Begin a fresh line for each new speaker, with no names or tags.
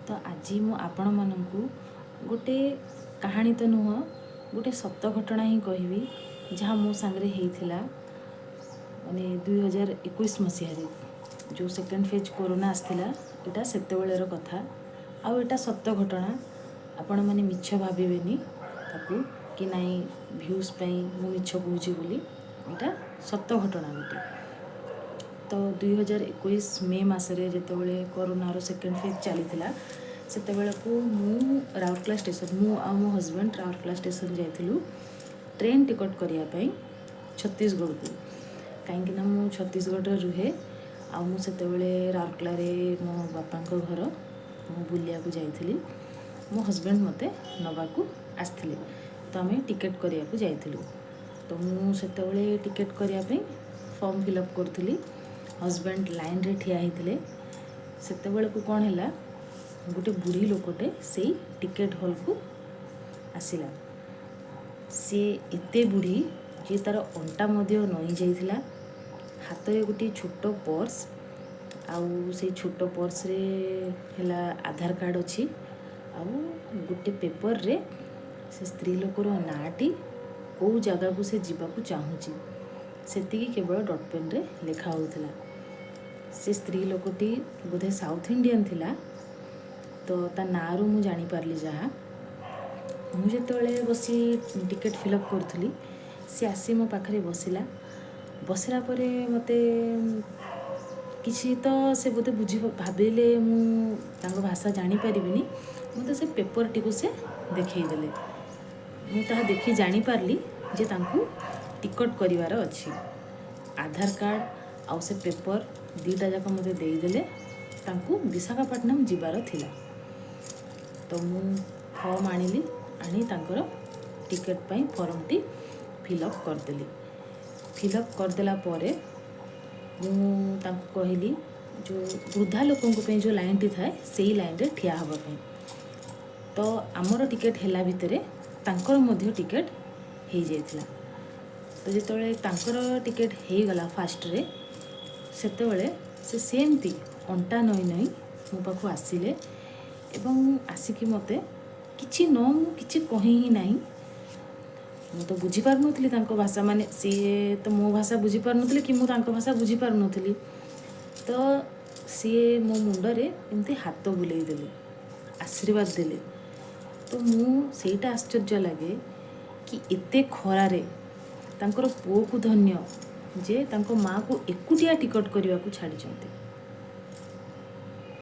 ତ ଆଜି ମୁଁ ଆପଣମାନଙ୍କୁ ଗୋଟେ କାହାଣୀ ତ ନୁହଁ, ଗୋଟେ ସତ ଘଟଣା ହିଁ କହିବି, ଯାହା ମୋ ସାଙ୍ଗରେ ହେଇଥିଲା। ମାନେ 2021 ମସିହାରେ ଯେଉଁ ସେକେଣ୍ଡ ଫେଜ୍ କରୋନା ଆସିଥିଲା, ଏଇଟା ସେତେବେଳର କଥା ଆଉ ଏଇଟା ସତ ଘଟଣା। ଆପଣମାନେ ମିଛ ଭାବିବେନି ତାକୁ କି ନାଇଁ, ଭ୍ୟୁଜ୍ ପାଇଁ ମୁଁ ମିଛ କହୁଛି ବୋଲି। ଏଇଟା ସତ ଘଟଣା ଗୋଟେ। ତ 2021 ମେ ମାସରେ ଯେତେବେଳେ କରୋନାର ସେକେଣ୍ଡ ଫେଜ୍ ଚାଲିଥିଲା, ସେତେବେଳକୁ ମୁଁ ରାଉରକେଲା ଷ୍ଟେସନ, ମୁଁ ଆଉ ମୋ ହଜବେଣ୍ଡ ରାଉରକେଲା ଷ୍ଟେସନ ଯାଇଥିଲୁ ଟ୍ରେନ୍ ଟିକଟ୍ କରିବା ପାଇଁ ଛତିଶଗଡ଼କୁ। କାହିଁକିନା ମୁଁ ଛତିଶଗଡ଼ରେ ରୁହେ ଆଉ ମୁଁ ସେତେବେଳେ ରାଉରକେଲାରେ ମୋ ବାପାଙ୍କ ଘର, ମୁଁ ବୁଲିବାକୁ ଯାଇଥିଲି। ମୋ ହଜବେଣ୍ଡ ମୋତେ ନେବାକୁ ଆସିଥିଲେ, ତ ଆମେ ଟିକେଟ୍ କରିବାକୁ ଯାଇଥିଲୁ। ତ ମୁଁ ସେତେବେଳେ ଟିକେଟ୍ କରିବା ପାଇଁ ଫର୍ମ ଫିଲ୍ଅପ୍ କରୁଥିଲି, ହଜବେଣ୍ଡ ଲାଇନ୍ରେ ଠିଆ ହେଇଥିଲେ। ସେତେବେଳକୁ କ'ଣ ହେଲା, ଗୋଟେ ବୁଢ଼ୀ ଲୋକଟେ ସେଇ ଟିକେଟ୍ ହଲ୍କୁ ଆସିଲା। ସିଏ ଏତେ ବୁଢ଼ୀ ଯେ ତା'ର ଅଣ୍ଟା ମଧ୍ୟ ନଇଁ ଯାଇଥିଲା। ହାତରେ ଗୋଟିଏ ଛୋଟ ପର୍ସ, ଆଉ ସେଇ ଛୋଟ ପର୍ସରେ ହେଲା ଆଧାର କାର୍ଡ଼ ଅଛି ଆଉ ଗୋଟେ ପେପରରେ ସେ ସ୍ତ୍ରୀ ଲୋକର ନାଁଟି, କେଉଁ ଜାଗାକୁ ସେ ଯିବାକୁ ଚାହୁଁଛି, ସେତିକି କେବଳ ଡଟ୍ ପେନ୍ରେ ଲେଖା ହେଉଥିଲା। ସେ ସ୍ତ୍ରୀ ଲୋକଟି ବୋଧେ ସାଉଥ୍ ଇଣ୍ଡିଆନ୍ ଥିଲା, ତ ତା ନାଁରୁ ମୁଁ ଜାଣିପାରିଲି ଯାହା। ମୁଁ ଯେତେବେଳେ ବସି ଟିକେଟ୍ ଫିଲ୍ଅପ୍ କରୁଥିଲି, ସେ ଆସି ମୋ ପାଖରେ ବସିଲା। ବସିଲା ପରେ ମୋତେ କିଛି ତ ସେ ବୋଧେ ବୁଝି ଭାବିଲେ ମୁଁ ତାଙ୍କ ଭାଷା ଜାଣିପାରିବିନି। ମୋତେ ସେ ପେପରଟିକୁ ସେ ଦେଖେଇଦେଲେ। ମୁଁ ତାହା ଦେଖି ଜାଣିପାରିଲି ଯେ ତାଙ୍କୁ ଟିକଟ୍ କରିବାର ଅଛି। ଆଧାର କାର୍ଡ଼ ଆଉ ସେ ପେପର ଦୁଇଟା ଯାକ ମୋତେ ଦେଇଦେଲେ। ତାଙ୍କୁ ବିଶାଖାପାଟନମ ଯିବାର ଥିଲା। ତ ମୁଁ ଫର୍ମ ଆଣିଲି, ଆଣି ତାଙ୍କର ଟିକେଟ୍ ପାଇଁ ଫର୍ମଟି ଫିଲ୍ଅପ୍ କରିଦେଲି। ଫିଲ୍ଅପ୍ କରିଦେଲା ପରେ ମୁଁ ତାଙ୍କୁ କହିଲି, ଯେଉଁ ବୃଦ୍ଧା ଲୋକଙ୍କ ପାଇଁ ଯେଉଁ ଲାଇନ୍ଟି ଥାଏ, ସେଇ ଲାଇନ୍ରେ ଠିଆ ହେବା ପାଇଁ। ତ ଆମର ଟିକେଟ୍ ହେଲା ଭିତରେ ତାଙ୍କର ମଧ୍ୟ ଟିକେଟ୍ ହେଇଯାଇଥିଲା। ତ ଯେତେବେଳେ ତାଙ୍କର ଟିକେଟ୍ ହେଇଗଲା ଫାଷ୍ଟରେ, ସେତେବେଳେ ସେ ସେମିତି ଅଣ୍ଟା ନଇଁ ନଇଁ ମୋ ପାଖକୁ ଆସିଲେ ଏବଂ ଆସିକି ମୋତେ କିଛି ନ, ମୁଁ କିଛି କହି ହିଁ ନାହିଁ। ମୁଁ ତ ବୁଝିପାରୁନଥିଲି ତାଙ୍କ ଭାଷା, ମାନେ ସିଏ ତ ମୋ ଭାଷା ବୁଝିପାରୁନଥିଲେ କି ମୁଁ ତାଙ୍କ ଭାଷା ବୁଝିପାରୁନଥିଲି। ତ ସିଏ ମୋ ମୁଣ୍ଡରେ ଏମିତି ହାତ ବୁଲେଇ ଦେଲେ, ଆଶୀର୍ବାଦ ଦେଲେ। ତ ମୁଁ ସେଇଟା ଆଶ୍ଚର୍ଯ୍ୟ ଲାଗେ କି ଏତେ ଖରାରେ ତାଙ୍କର ପୁଅକୁ ଧନ୍ୟ ଯେ ତାଙ୍କ ମାଆକୁ ଏକୁଟିଆ ଟିକଟ୍ କରିବାକୁ ଛାଡ଼ିଛନ୍ତି।